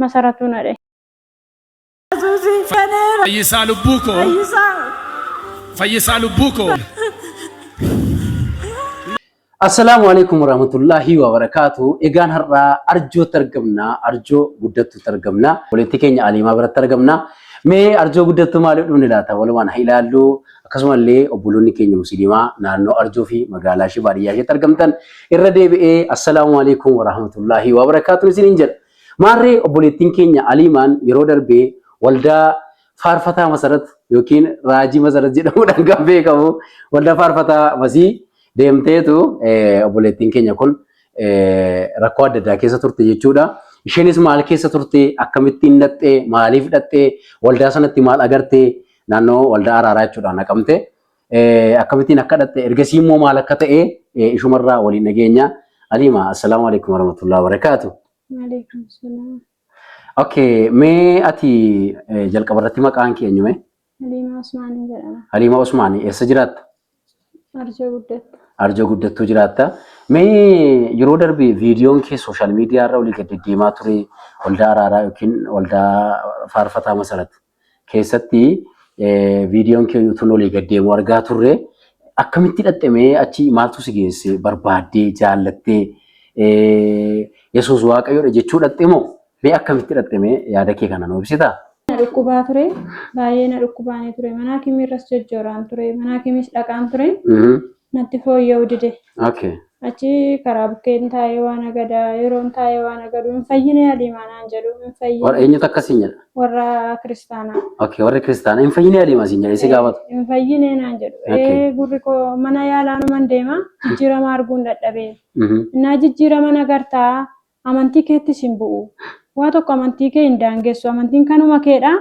Masaratuu na dha'e. Fayyisaa lubbuu koo. Fayyisaa lubbuu koo. Assalaamu alaikum warahmatullahi wabarakaatu. Egaan har'aa Arjootti argamna. Arjoo Guddattuutti argamna. Obboleettii keenya Aliimaa biratti argamna. Mee Arjoo Guddattuu maaliif dhufne laata? Walumaan haa ilaallu. Akkasumallee obboloonni keenya musliimaa naannoo Arjoo fi magaalaa ishee baadiyyaa isheetti argamtan irra deebi'ee assalaamu alaikum warahmatullahi wabarakaatu isiniin jedha. Maarree obboleettiin keenya Aliimaan yeroo darbe waldaa faarfataa Masarat yookiin Raajii Masarat jedhamuudhaan kan beekamu waldaa faarfataa Masii deemteetu obboleettiin keenya kun rakkoo adda addaa keessa turte jechuudha. Isheenis maal keessa turte, akkamittiin dhaxxee, maaliif dhaxxee, waldaa sanatti maal agarte, naannoo waldaa araaraa jechuudha naqamte. Akkamittiin akka dhaxxe, ergasii immoo maal akka ta'e ishumarraa waliin dhageenya. Aliima, assalaamu alaikum warahmatullahi wabarakaatu. Waalaikum salaam. Okay, mee ati jalqaba irratti maqaan kee eenyu mee? Haliimaa Usmaaniin jedhama. Haliimaa Usmaanii eessa jiraatta? Arjoo Guddattuu. Arjoo Guddattuu jiraatta. Mee yeroo darbe viidiyoon kee sooshaal miidiyaa irra olii gad deddeemaa ture waldaa araaraa yookiin waldaa faarfataa Masarat keessatti viidiyoon kee utuun olii gad deemu argaa turre. Akkamitti dhaqxe mee achi maaltu si geesse barbaaddee jaallattee Yesuus Waaqayyoodha jechuu dhaqxe moo mee akkamitti dhaqxe mee yaada kee kana nuu ibsitaa? Na dhukkubaa ture. Baay'ee na dhukkubaanii ture. Mana hakimii irras jojjooraan ture. Mana hakimiis dhaqaan ture. Natti fooyya'uu dide. Achi karaa bukkeen taa'ee waan agadaa yeroon taa'ee waan agadu hin fayyine Haliimaa naan jedhu hin fayyine. Warra eenyutu akkasiin jedha? Warra kiristaanaa. Okay, warri kiristaanaa hin fayyine Haliimaa siin jedhe si gaafatu. Hin fayyine naan jedhu. Ee gurri koo mana yaalaa numan deema jijjiirama arguun dadhabee. Innaa jijjiirama nagartaa Amantii keettis hin bu'u. Waa tokko amantii kee hin daangessu. Amantiin kanuma keedha.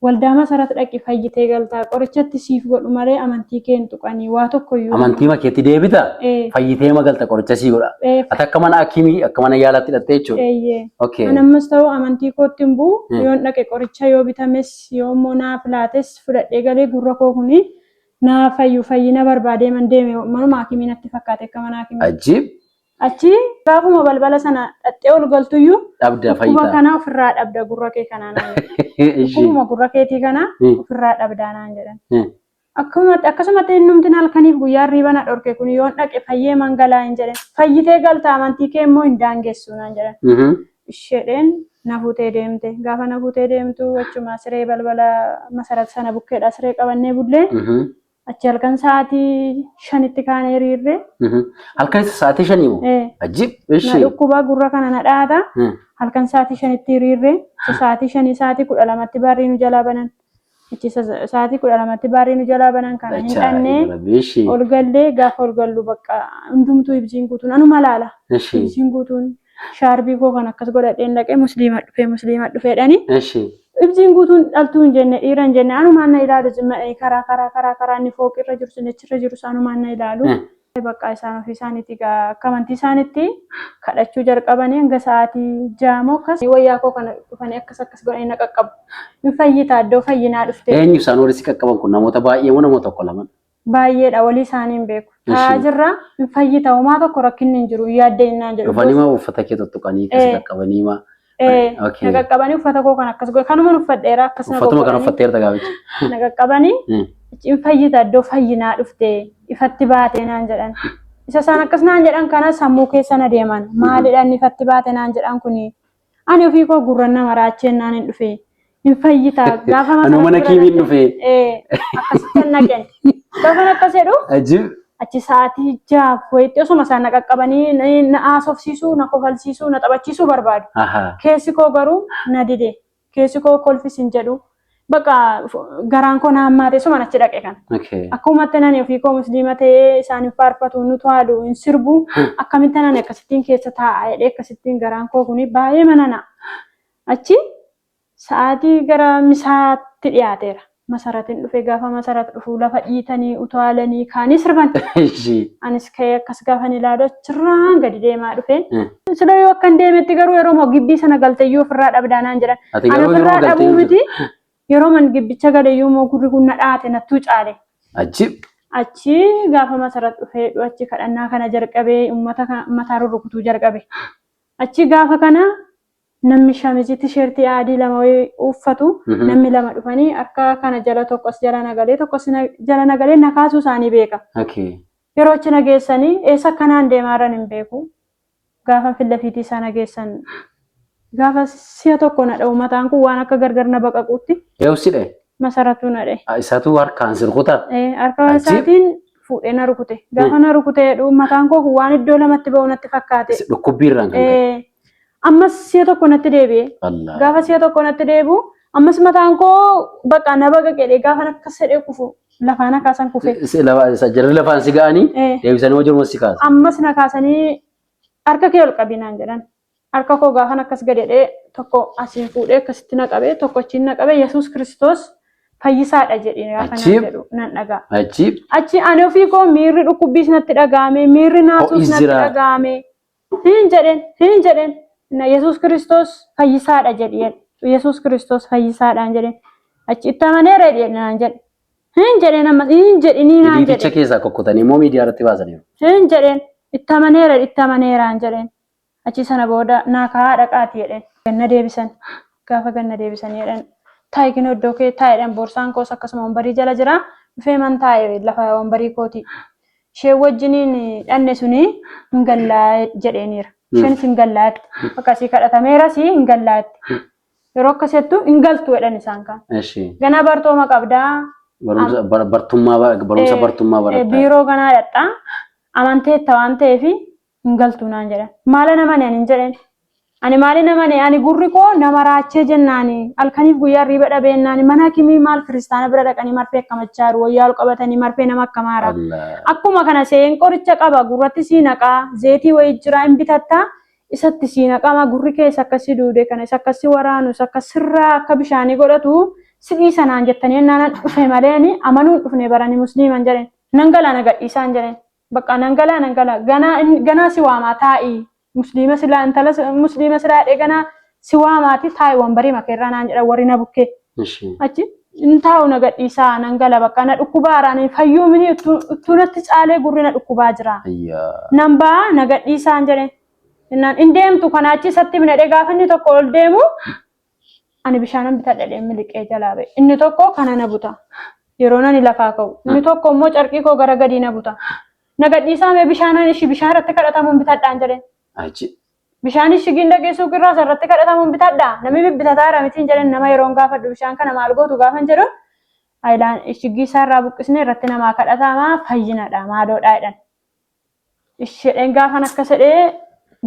Waldaa Masarat dhaqi fayyitee galta. Qorichatti siif godhu malee amantii kee hin tuqanii. Waa tokko iyyuu. Amantiima keetti deebita? Ee. Fayyitee ma galta qoricha sii godha. Ee. Ati akka mana hakimii akka mana yaalaatti hidhattee jechuudha. Eeyyee. Okay. An ammas ta'u amantii kootti hin bu'u. Yoon dhaqe qoricha yoo bitames yoo immoo naaf laates fudhadhee galee gurra koo kuni naa fayyu fayyina barbaadee man deeme manuma hakimii natti fakkaate akka mana hakimii. Ajiib. Achi gaafuma balbala sana dhaxxee ol galtuyyuu Dhabda dhukkuba fayyita. kana ofirraa dhabda gurra kee kanaa naan jedhan. Ishii. Dhukkubuma gurra keetii kana ofirraa dhabdaa naan jedhan. Akkumatti akkasumatti innumti halkaniif guyyaa hirriiba na dhorke kun yoon dhaqe fayyee man galaa hin jedhan. Fayyitee galta amantii kee immoo hin daangessu naan jedhan. Isheedheen na fuutee deemte. Gaafa na fuutee deemtu achuma siree balbala Masarat sana bukkeedha siree qabannee bullee. Achi halkan sa'aatii 5tti kaanee hiriirre. Halkan isa sa'aatii 5 moo? Ee. Ajib. Na Ishi. dhukkuba gurra kana na dhaata. Halkan sa'aatii 5tti hiriirre. Isa sa'aatii 5 sa'aatii 12tti baarrii nu jalaa banan. Achi isa sa'aatii 12tti baarrii nu jalaa banan kana hin Ajaa'iba dhannee Rabbi. Ishi. ol gallee gaafa ol gallu bakka hundumtuu ibsiin guutuun anuma laala. Ishi. Ibsiin guutuun shaarbii koo kan akkas godhadheen dhaqee musliima dhufee musliima dhufeedhani. Ishi. Ibsiin guutuun dhaltuu hin jenne dhiira hin jenne anumaan na ilaalu zimmadhanii karaa karaa karaa karaa inni fooqirra jiru sin achirra jirus anumaan na ilaalu. Bakka isaan ofii isaaniitti egaa akka amantii isaaniitti kadhachuu jalqabanii hanga sa'aatii 6 moo akkas wayyaa koo kana dhufanii akkas akkas godhanii na qaqqabu. Hin fayyita iddoo fayyinaa dhuftee. Eenyu isaan warri si qaqqaban kun namoota baay'ee moo namoota tokko lama? Baay'eedha walii isaanii hin beeku. Taa'aa Ishi. jirra hin fayyita homaa tokko rakkinni hin jiru hin yaadda'in naan jedhu. Dhufanii maa uffata kee tuttuqanii akkasi qaqqabanii maa. Ee, Okay. na qaqqabanii uffata koo kan akkas godhe kanuman uffadheera akkas na Uffatuma kana goggodhanii uffatteerta gaaficha. na qaqqabanii achi hin fayyita iddoo fayyinaa dhufte ifatti baate naan jedhan. Isa isaan akkas naan jedhan kana sammuu keessa na deeman maalidha inni ifatti baate naan jedhan kuni Ani ofii koo gurran nama raacheen naan hin dhufe. Hin fayyita gaafa Anuu mana kiimiin dhufe. Ee akkasitti hin naqen. Gaafa akkas jedhu Ajib. achi sa'aatii 6 wayitti osuma isaan na qaqqabanii na haasofsiisuu, na kofalsiisuu, na taphachiisuu barbaadu. Keessi koo garuu na dide. Keessi koo kolfis hin jedhu. Bakka garaan koo na hammaate suman achi dhaqe kana. Akkumatti nani ofii koo musliima ta'ee isaan hin faarfatu, hin utaalu, hin sirbu akkamitti nani akkasittiin keessa taa'a jedhee akkasittiin garaan koo kuni baay'ee manana. Achi sa'aatii gara misaatti dhiyaateera. Masaratin dhufe gaafa Masarat dhufu lafa dhiitanii utaalanii kaanii sirban. Anis ka'ee akkas gaafan ilaalu achirraan gadi deemaa dhufe. Sila yoo akkan deemetti garuu yeroo moo gibbii sana galte iyyuu ofirraa dhabdaa naan jedhan. Ati Ani garuu yeroo ofirraa galtee dhabuu hin miti yeroo man gibbicha gale iyyuu moo gurri kun na dhaate nattuu caale. Ajib. Achi gaafa Masarat dhufee achi kadhannaa kana jalqabee uummata mataa rurrukutuu jalqabe. Achi gaafa kana Namni shamizii tisheertii adii lama wayii uffatu namni lama dhufanii harka kana jala tokko as jala nagalee tokko as jala nagalee na kaasuu isaanii beeka. Yeroo achi na geessanii eessa akkanaan deemaa jiran hin beeku. Gaafa fillafiitii isaa na geessan gaafa si'a tokko na dha'u mataan kun waan akka gargar na baqaquutti Eewu si dha'e. masaratuu na dha'e. Isatu harkaan si rukuta. Harka isaatiin fuudhee na rukute. Gaafa na rukute jedhu mataan koo kun waan iddoo lamatti ba'u natti fakkaate. Dhukkubbii irraan kan ka'e. Ammas si'a tokko natti deebi'e. Allah. Gaafa si'a tokko natti deebi'u ammas mataan koo baqa na baqaqe gaafa akkas jedhee kufu lafaa na kaasan kufe. Jarri lafaan si ga'anii deebisanii hojii si kaasan. Ammas na kaasanii harka kee ol qabi naan jedhan. Harka koo gaafan akkas gad jedhee tokko asiin fuudhee akkasitti na qabee tokko achiin na qabee Yesuus Kiristoos fayyisaadha jedhee gaafa naan Achiif? jedhu nan dhaga'a. Achiif Achi ani ofii koo miirri dhukkubbiis natti dhaga'ame miirri naasuus Ho'is natti jira. dhaga'ame. Hin jedheen hin jedheen na Yesuus Kiristoos fayyisaadha jedhi jedhe. Yesuus Kiristoos fayyisaadhaan jedheen. Achi itti amaneera jedhe naan jedhe. Hin jedheen ammas hin jedhinii naan Hiriiricha jedhe. keessaa kokkotanii immoo miidiyaa irratti baasaniiru. Hin jedheen itti amaneera itti amaneeraan jedheen. Achi sana booda naa kaa'aa dhaqaati jedheen. Ganna deebisan. Gaafa ganna deebisanii jedhan taa'i kinoo iddoo kee taa'i jedhan boorsaan koos akkasuma wambarii jala jira. Dhufee man taa'e lafa wambarii kooti. Isheen wajjiniin dhanne suni hin gallaa jedheeniira. Isheenis hin gallaa jette. Bakka asii kadhatameeras hin gallaa jette. Yeroo akkas jettu hin galtu jedhan isaan kaan. Eshi. Ganaa bartooma qabdaa. Barumsa bartummaa barumsa bartummaa baratta. Biiroo ganaa dhaqxaa. Amanteetta waan ta'eef hin galtu naan jedhan. Maala namane ani hin jedheen. Ani maali namane ani gurri koo nama raachee jennaani halkaniif guyyaa riiba dhabeennaani mana hakimii maal kiristaana bira dhaqanii marfee akkamachaa jiru wayyaa ol qabatanii marfee nama akkamaara. Allah. Akkuma kana seen qoricha qaba gurratti sii naqaa zeetii wayii jira hin bitattaa isatti sii naqama gurri kee isa akkasii duude kana isa akkasii waraanu isa akka sirraa akka bishaanii godhatu si dhiisa naan jettanii ennaan dhufe maleeni amanuun dhufne barani musliiman jedheen nan galaa na gadhiisaan jedheen. Bakka nan galaa nan galaa ganaa ganaa si waamaa taa'i musliima silaa intala musliima silaa jedhee ganaa si waamaati taa'i wambarii makeerraa naan jedha warri na bukkee. Achi hin taa'u na gadhiisaa nan gala bakka na dhukkubaara ani fayyuu mini uttuu natti caalee gurri na dhukkubaa jira. Nan ba'a na gadhiisaan jedhe. Innaan hin deemtu kana achi isatti minadhee gaafa inni tokko ol deemu ani bishaanan bitadha jedhee miliqee jalaa ba'e. Inni tokko kana na buta. Yeroo nani lafaa ka'u. Inni tokko immoo carqii koo gara gadii na buta. Na gadhiisaa mee bishaanan ishii bishaan irratti kadhatamuun bitadhaan jedheen. Achi. Bishaan ishii ginda geessuu irraa isa irratti kadhatamuun bitadhaa. Namni bibbitataa jira mitiin jedheen nama yeroon gaafadhu bishaan kana maal gootu gaafan jedhu ayilaan ishigii isaa irraa buqqisnee irratti namaa kadhatamaa fayyinadha maaloodhaa jedhan. Ishedheen gaafan akkas jedhee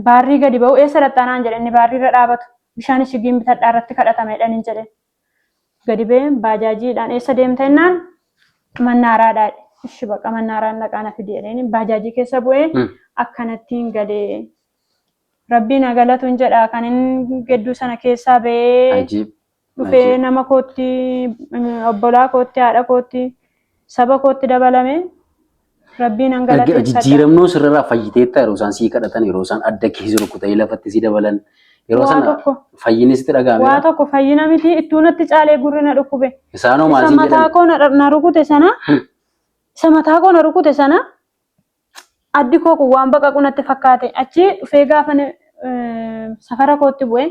baarrii gadi ba'u eessa dhaqxaa naan jedhe inni baarrii irra dhaabatu bishaan ishigiin bitadhaa irratti kadhatame jedhaniin jedhe. Gadi ba'een baajaajiidhaan eessa deemta jennaan mannaaraadhaa jedhe. Ishi baqa mannaaraan dhaqaa na fidi jedheen baajaajii keessa bu'ee akkanattiin galee. Rabbiin haa galatuun jedha kan inni gedduu sana keessaa ba'ee Ajiib. dhufee Ajiib. nama kootti obbolaa kootti haadha kootti saba kootti dabalame rabbiin an galateeffadha. Jijjiiramnoo sirraa fayyiteetta yeroo isaan sii kadhatan yeroo isaan adda kee si rukutanii lafatti si dabalan yeroo Waa sana tokko fayyinni sitti waa dhaga'ameera. tokko fayyina miti ittuu natti caalee gurri na dhukkube. Isaanoo maal Isa siin mataa jedhan? koo na rukute sana isa mataa koo na rukute sana Addi koo kun waan baqaqu natti fakkaate. Achi dhufee gaafa safara kootti bu'e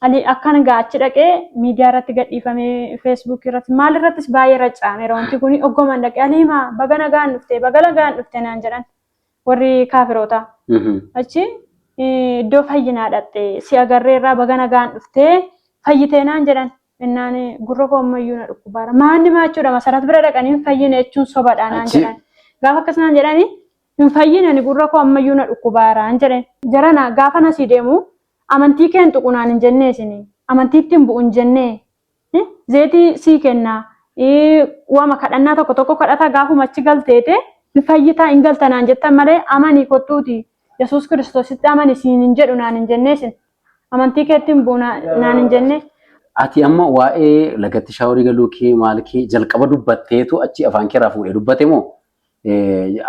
ani akkan gaa achi dhaqee miidiyaa irratti gadhiifamee feesbuukii irratti maal irrattis baay'ee raccaameera wanti kun oggoman dhaqee Aliimaa baga nagaan dhufte baga nagaan dhufte naan jedhan warri kaafirootaa. Achi iddoo fayyinaa dhaqxe si agarreerraa baga nagaan dhuftee fayyitee naan jedhan. Innaan gurra koo ammayyuu na dhukkubaara. Maanni maachuudha masarat bira dhaqanii hin fayyine jechuun sobadha naan Achi. jedhan. Gaafa akkas naan jedhani hin fayyine ani gurra koo ammayyuu na dhukkubaara hin jedhan. Jarana gaafa nasii deemu amantii kee hin tuqu naan hin jennee isin amantiitti hin bu'u hin jennee zeetii sii kenna waama kadhannaa tokko tokko kadhataa gaafuma achi galteete hin fayyitaa hin galta naan jettan malee amanii kottuuti Yesuus Kiristoositti amani siin hin jedhu naan hin jennee isin. Amantii keetti hin bu'u naan hin jenne. Ati amma waa'ee lagatti shaaworii galuu kee maal kee jalqaba dubbatteetu achi afaan kee irraa fuudhee dubbate moo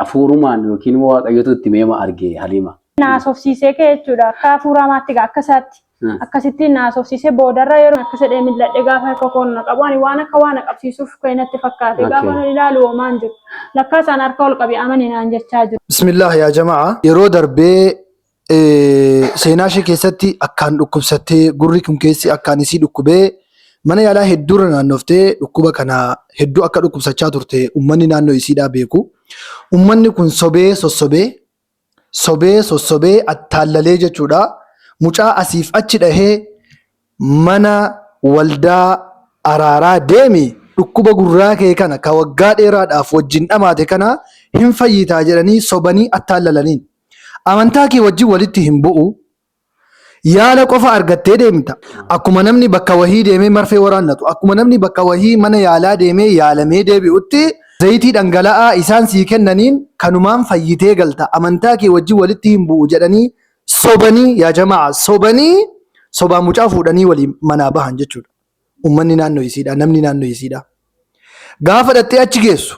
hafuurumaan yookiin immoo waaqayyotu itti meema arge Haliima? Na haasofsiisee kee jechuudha. Akka hafuura hamaatti egaa akka isaatti. Akkasittiin na haasofsiisee boodarra yeroo akkas jedhee mil'adhe gaafa harka koon na qabu ani waan akka waa na qabsiisuuf ka'e natti fakkaate. Gaafa na ilaalu homaa hin jiru. Lakkaa isaan harka ol qabi amani naan jechaa jiru. Bismillaah yaa jamaa yeroo darbee Seenaa ishee keessatti akkaan dhukkubsattee gurri kun keessi akkaan isii dhukkubee mana yaalaa hedduurra naannoftee dhukkuba kana hedduu akka dhukkubsachaa turte uummanni naannoo isiidhaa beeku. Uummanni kun sobee sossobee sobee sossobee attaallalee jechuudha. Mucaa asiif achi dhahee mana waldaa araaraa deemi dhukkuba gurraa kee kana ka waggaa dheeraadhaaf wajjin dhamaate kana hin fayyitaa jedhanii sobanii attaallalaniin. Amantaa kee wajjin walitti hin bu'u. Yaala qofa argattee deemta. Akkuma namni bakka wahii deemee marfee waraannatu, akkuma namni bakka wahii mana yaalaa deemee yaalamee deebi'utti zayitii dhangala'aa isaan sii kennaniin kanumaan fayyitee galta. Amantaa kee wajjin walitti hin bu'u jedhanii sobanii yaa jamaa sobanii sobaan mucaa fuudhanii waliin manaa bahan jechuudha. Uummanni naannoo isiidha, namni naannoo isiidha. Gaafa dhattee achi geessu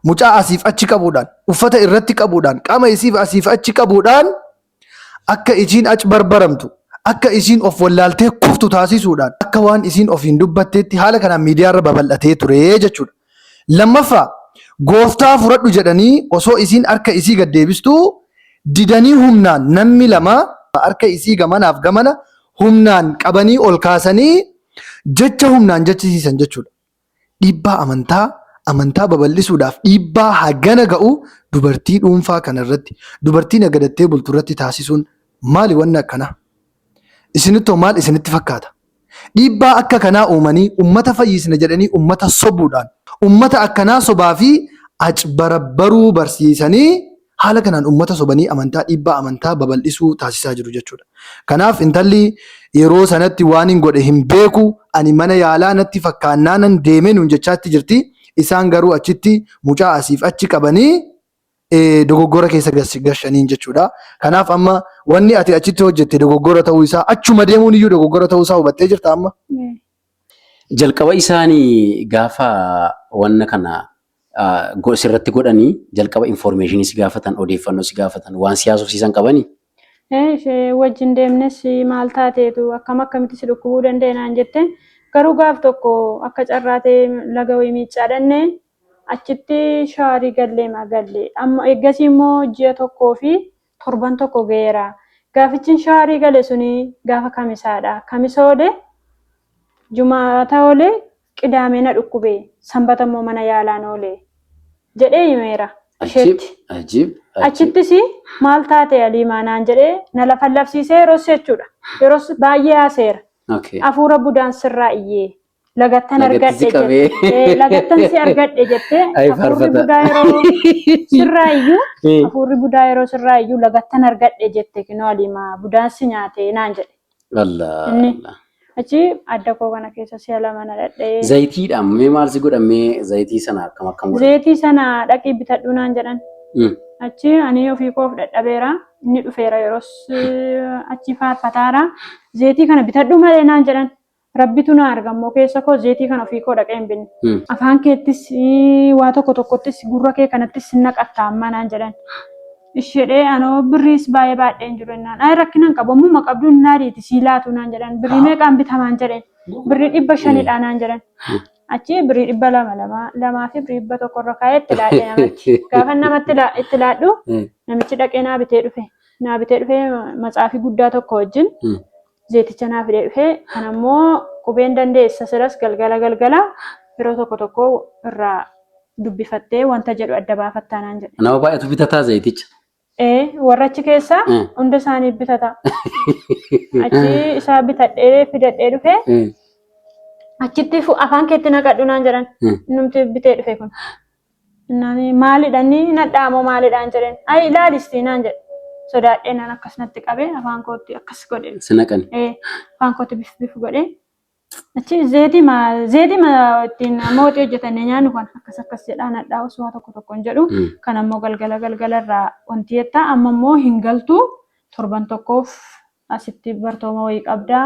mucaa asiif achi qabuudhaan, uffata irratti qabuudhaan, qaama isiif asiif achi qabuudhaan akka isiin achi barbaramtu, akka isiin of wallaaltee kuftu taasisuudhaan, akka waan isiin ofiin dubbatteetti haala kanaan miidiyaarra babal'atee ture jechuudha. Lammaffaa gooftaa fudhadhu jedhanii osoo isiin harka isii gad deebistuu didanii humnaan namni lama harka isii gamanaaf gamana humnaan qabanii ol kaasanii jecha humnaan jechisiisan jechuudha. Dhiibbaa amantaa amantaa babal'isuudhaaf dhiibbaa hagana ga'u dubartii dhuunfaa kana irratti dubartii nagadattee bultu irratti taasisuun maali wanni akkanaa? Isinittoo maal isinitti fakkaata? Dhiibbaa akka kanaa uumanii ummata fayyisna jedhanii ummata sobuudhaan ummata akkanaa sobaa fi acbarabbaruu barsiisanii haala kanaan ummata sobanii amantaa dhiibbaa amantaa babal'isuu taasisaa jiru jechuudha. Kanaaf intalli yeroo sanatti waan hin godhe hin beeku ani mana yaalaa natti fakkaannaanan deemee nuun jechaatti jirti. Isaan garuu achitti mucaa asiif achi qabanii dogoggora keessa gashaniin jechuudha. Kanaaf amma wanni ati achitti hojjette dogoggora ta'uu isaa achuma deemuun iyyuu dogoggora ta'uu isaa hubattee jirta amma. Jalqaba isaanii gaafa wanna kana sirratti godhanii jalqaba informeeshinii si gaafatan, odeeffannoo si gaafatan, waan si haasofsiisan qabanii? Ishee wajjin deemnes maal taateetu akkam akkamitti si dhukkubuu danda'e naan jette. Garuu gaaf tokko akka carraa ta'e laga wayii miiccaa dhannee achitti shaawarii gallee ma galle. Amma eeggasii immoo ji'a tokkoo fi torban tokko ga'eera. Gaafichin shaawarii gale suni gaafa kamisaadha. Kamisa oole jumaata oole Qidaamee na dhukkube, Sanbata immoo mana yaalaan oole jedhee himeera Ajiib, isheetti. ajiib, ajiib. Achittis maal taate Aliimaa naan jedhee na lafallafsiisee yeroos jechuudha. Yeroos baay'ee haaseera. Okay. Afuura budaan sirraa iyyee lagattan Lagatti si argadhe qabee. jette. Lagattan si argadhe jettee Ay afuurri faarfata. budaa yeroo sirraa iyyuu afuurri budaa yeroo sirraa iyyuu lagattan argadhe jette kinoo Aliimaa budaan si nyaate naan jedhe. Allah. Inni Allah. achi adda koo kana keessa si'a lama na dhadha'ee. Zayitiidhaan mee maal si godhan mee zayitii sana akkam akkam godhan? Zayitii sana dhaqii bitadhu naan jedhan. Achi ani ofii koof dhadhabeera. Inni dhufeera yeroos achi faarfataara. Zayitii kana bitadhu malee naan jedhan. Rabbitu na arga immoo keessa koo zayitii kana ofii koo dhaqee hin binne. Afaan keettis waa tokko tokkottis gurra kee kanattis naqatta ammaa naan jedhan. Ishedhee anoo birriis baay'ee baadhee hin jiru jennaan. Ayi rakkina hin qabu ammuma qabdu hin naadiiti sii laatu naan jedhan. Birrii meeqaan bitamaan jedheen. Birrii 500dha naan jedhan. Achi birrii 200 lama lamaa fi birrii 100 irra kaa'ee itti laadhe namatti. Gaafa namatti itti laadhu namichi dhaqee naa bitee dhufe. Naa bitee dhufe matsaafii guddaa tokko wajjin zeeticha naa fidee dhufe. Kan ammoo qubeen dandeessa silas galgala galgala yeroo tokko tokko irraa dubbifattee wanta jedhu adda baafattaa naan jedhe. Nama baay'eetu bitataa zayiticha. Ee warra achi keessaa hunda isaanii bitata. Achi isaa bitadhee fidadhee dhufe achitti afaan keetti naqadhu naan jedhan. Innumti bitee dhufe kun. Innaan maalidha inni nadhaamoo maalidhaan jedheen. Ayi ilaalisti naan jedhe. Sodaadhee naan akkas natti qabee afaan kootti akkas godhe. Si naqani. Ee afaan kootti bif bif godhee. Achi zeetima zeetima ittiin mooxii hojjetannee nyaannu kan akkas akkas jedhaa nadhaa'us waa tokko tokko hin jedhu. Kan ammoo galgala galgala irraa wanti jettaa amma immoo hin galtu torban tokkoof asitti bartooma wayii qabdaa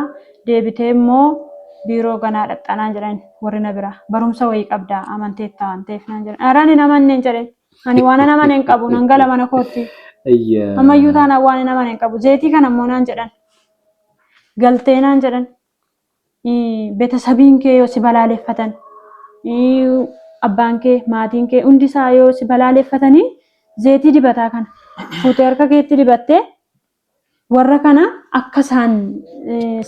deebitee immoo biiroo ganaa dhaqxanaan jedhan warri na bira barumsa wayii qabdaa amanteetta waan ta'eef naan jedhan. Ara ani hin amanneen jedheen. Ani waan hin amane hin qabu nan gala mana kootti. Ammayyuu taanaan waan hin amane hin qabu. Zeetii kana immoo naan jedhan. Galtee naan jedhan. Betasabiin kee yoo si balaaleffatan, abbaan kee, maatiin kee hundi isaa yoo si balaaleffatanii zeetii dibataa kana fuutee harka keetti dibattee Warra kana akka isaan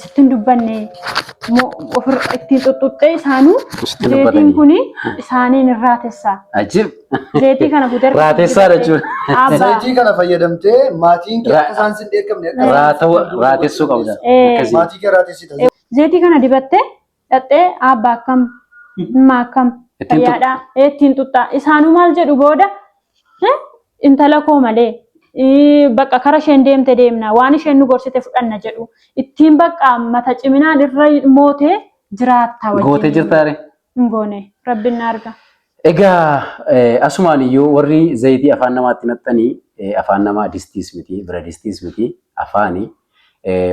sitti hin dubbanne ofirra ittiin xuxxuxxee isaanuu Sitti zeetiin dubbatanii. kun isaaniin irraa tessaa. Ajib. Zeetii kana fuutee harka Raatessaa sitti jechuudha. Abbaa. Zayitii kana fayyadamtee maatiin kee akka isaan sin dheekkamne akka Raatessuu qabda. Akkasii. Maatii kee raatessita. Zeetii kana dibattee dhaxxee abbaa akkam himmaa akkam Ittiin fayyaadhaa ittiin xuxxaa isaanuu maal jedhu booda intala koo malee bakka kara isheen deemte deemna waan isheen nu gorsite fudhanna jedhu ittiin bakka mata ciminaan irra mootee jiraatta wajjin. Gootee jirtaa ree? Hin goone rabbiin na arga. Egaa asumaan iyyuu warri zayitii afaan namaatti naxxanii afaan namaa distiis miti bira distiis miti afaani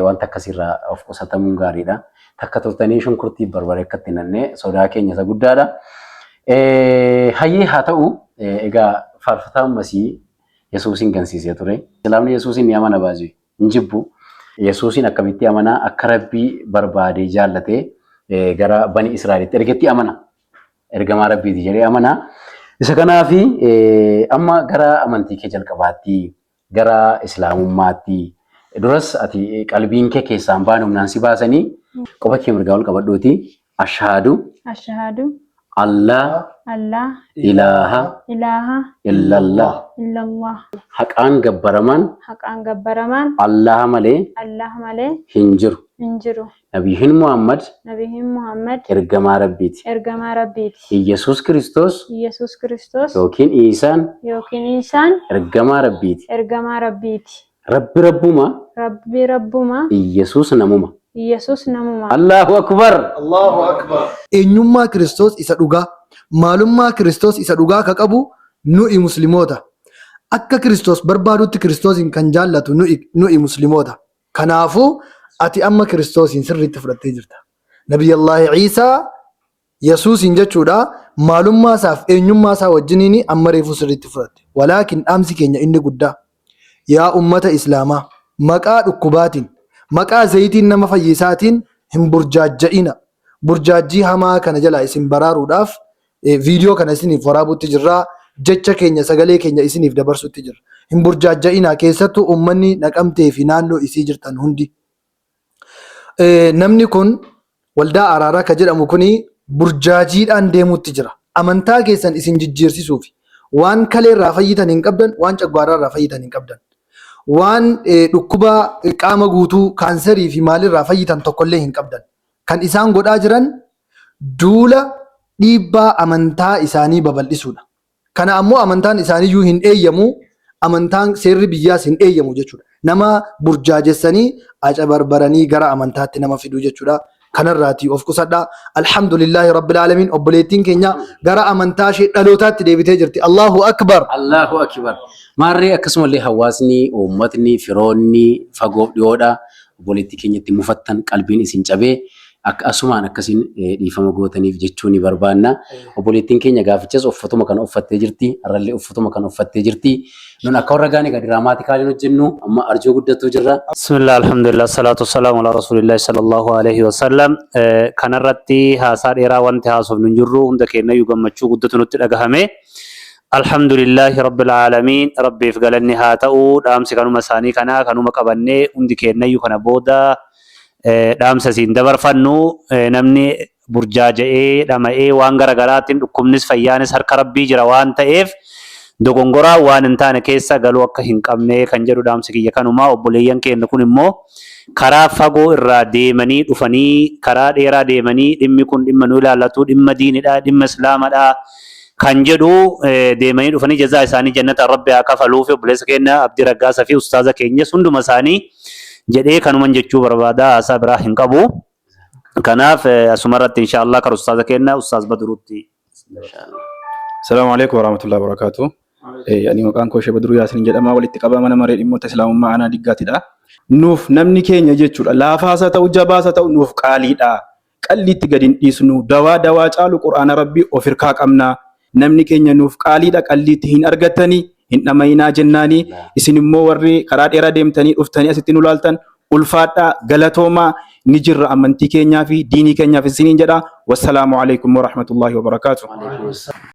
wanta akkasiirraa of qusatamuun gaariidha. Takka turtanii shunkurtii barbaree akka itti nannee sodaa keenya isa guddaadha. Hayyee haa ta'u egaa faarfataan masii Yesuusiin gansiisee ture. Islaamni Yesuusiin ni amana baay'ee hin jibbu. Yesuusiin akkamitti amanaa akka Rabbii barbaadee jaallatee gara bani Israa'elitti ergetti amana. Ergamaa Rabbiiti jedhee amana. Isa kanaafi amma gara amantii kee jalqabaatti gara Islaamummaatti duras ati qalbiin kee keessaan baane humnaan si baasanii qofa kee mirgaa ol qabadhuuti ashaadu Ashaadu allaa Allah ilaaha ilaaha illallah illallah haqaan gabbaramaan haqaan gabbaramaan Allah malee Allah malee hin jiru. hin jiru. Nabiyyiin Muhammad Nabiyyiin Muhammad ergamaa Rabbiiti. ergamaa Rabbiiti. Iyyasuus Kiristoos Iyyasuus Kiristoos yookiin Iisaan yookiin Iisaan ergamaa Rabbiiti. ergamaa Rabbiiti. Rabbi Rabbuma Rabbi Rabbuma Iyyasuus namuma. Iyyasuus namuma. Allahu Akbar! Allahu Akbar. Eenyummaa Kiristoos isa dhugaa, maalummaa Kiristoos isa dhugaa ka qabu nu'i Muslimoota. Akka Kiristoos barbaadutti Kiristoosiin kan jaallatu nu'i nu'i Muslimoota. Kanaafuu ati amma Kiristoosiin sirriitti fudhattee jirta. Nabiyyallaahi Iisaa Yesuusiin jechuudha maalummaa isaaf eenyummaa isaa wajjiniin amma reefuu sirriitti fudhatte. Walaakin dhaamsi keenya inni guddaa yaa ummata Islaamaa maqaa dhukkubaatiin maqaa zayitiin nama fayyisaatiin hin burjaajja'ina. Burjaajjii hamaa kana jalaa isin baraaruudhaaf viidiyoo kana isiniif waraabuutti jirra. Jecha keenya sagalee keenya isiniif dabarsuutti jirra. Hin burjaajja'inaa keessattuu uummanni naqamtee fi naannoo isii jirtan hundi. Namni kun waldaa araaraa ka jedhamu kuni burjaajiidhaan deemuutti jira. Amantaa keessan isin jijjiirsisuufi. Waan kalee irraa fayyitan hin qabdan, waan caggaaraa irraa fayyitan hin qabdan. Waan dhukkuba qaama guutuu kaanserii fi maalirraa fayyitan tokkollee hin qabdan. Kan isaan godhaa jiran duula dhiibbaa amantaa isaanii babal'isuudha. Kana ammoo amantaan isaaniiyyuu hin eeyyamu, amantaan seerri biyyaas hin eeyyamu jechuudha. Nama burjaajessanii acabarbaranii gara amantaatti nama fiduu jechuudha. Kanarraatii of qusadhaa. Alhamdulillaahi Rabbil Aalamiin obboleettiin keenya gara amantaa ishee dhalootaatti deebitee jirti. Allahu Akbar. Allahu Akbar. Maarree akkasumallee hawaasni, uummatni, firoonni fagoof dhiyoodha obboleettii keenyatti mufattan qalbiin isin cabee akka asumaan akkasiin dhiifama gootaniif jechuu ni barbaanna. Obboleettiin keenya gaafichas uffatuma kana uffattee jirti. Har'allee uffatuma kana uffattee jirti. Nun akka warra gaanii egaa diraamaatikaaliin hojjennu amma arjoo guddattuu jirra. Bismillah, alhamdulillah, salatu wassalamu ala rasulillahi sallallahu alaihi wasallam. Kanarratti haasaa dheeraa wanti haasofnu hin jirru hunda keenyayyuu gammachuu guddatu nutti dhagahame. Alhamdulillahi rabbil aalamiin rabbiif galanni haa ta'u dhaamsi kanuma isaanii kanaa kanuma qabannee hundi keenyayyuu kana booda dhaamsa isiin dabarfannu namni burjaaja'ee dhama'ee waan garagaraatiin dhukkubnis fayyaanis harka rabbii jira waan ta'eef dogongoraa waan hin taane keessa galuu akka hin qabne kan jedhu dhaamsi kiyya kanuma obboleeyyan keenya kun immoo karaa fagoo irraa deemanii dhufanii karaa dheeraa deemanii dhimmi kun dhimma nu ilaallatu dhimma diinidha dhimma islaamadha kan jedhu deemanii dhufanii jazaa isaanii jannata rabbi haa kafaluufi obboleessa keenya Abdii Raggaasa fi ustaaza keenyas hunduma isaanii jedhee kanuman jechuu barbaada haasaa biraa hin qabu. Kanaaf asumarratti inshaallah kan ustaaza keenya ustaaz Badruutti. Salaamu alaikum warahmatullahi wabarakatuh. Ani maqaan koo Sheekh Badruu Yaasin jedhama. Walitti qabaa mana maree dhimmoota Islaamummaa aanaa Diggaatidha. Nuuf namni keenya jechuudha. Laafaas haa ta'u jabaas haa ta'u nuuf qaaliidha. Qalliitti gad hin dhiisnu. Dawaa dawaa caalu Qur'aana Rabbii of hirkaa qabna. Namni keenya nuuf qaaliidha qalliitti hin argattani hin dhama'inaa jennaani. Isin immoo warri karaa dheeraa deemtanii dhuftanii asitti nu laaltan ulfaadhaa galatoomaa ni jirra amantii keenyaa fi diinii keenyaaf isiniin jedha. Wassalaamu alaikum warahmatullahi wabarakaatuh.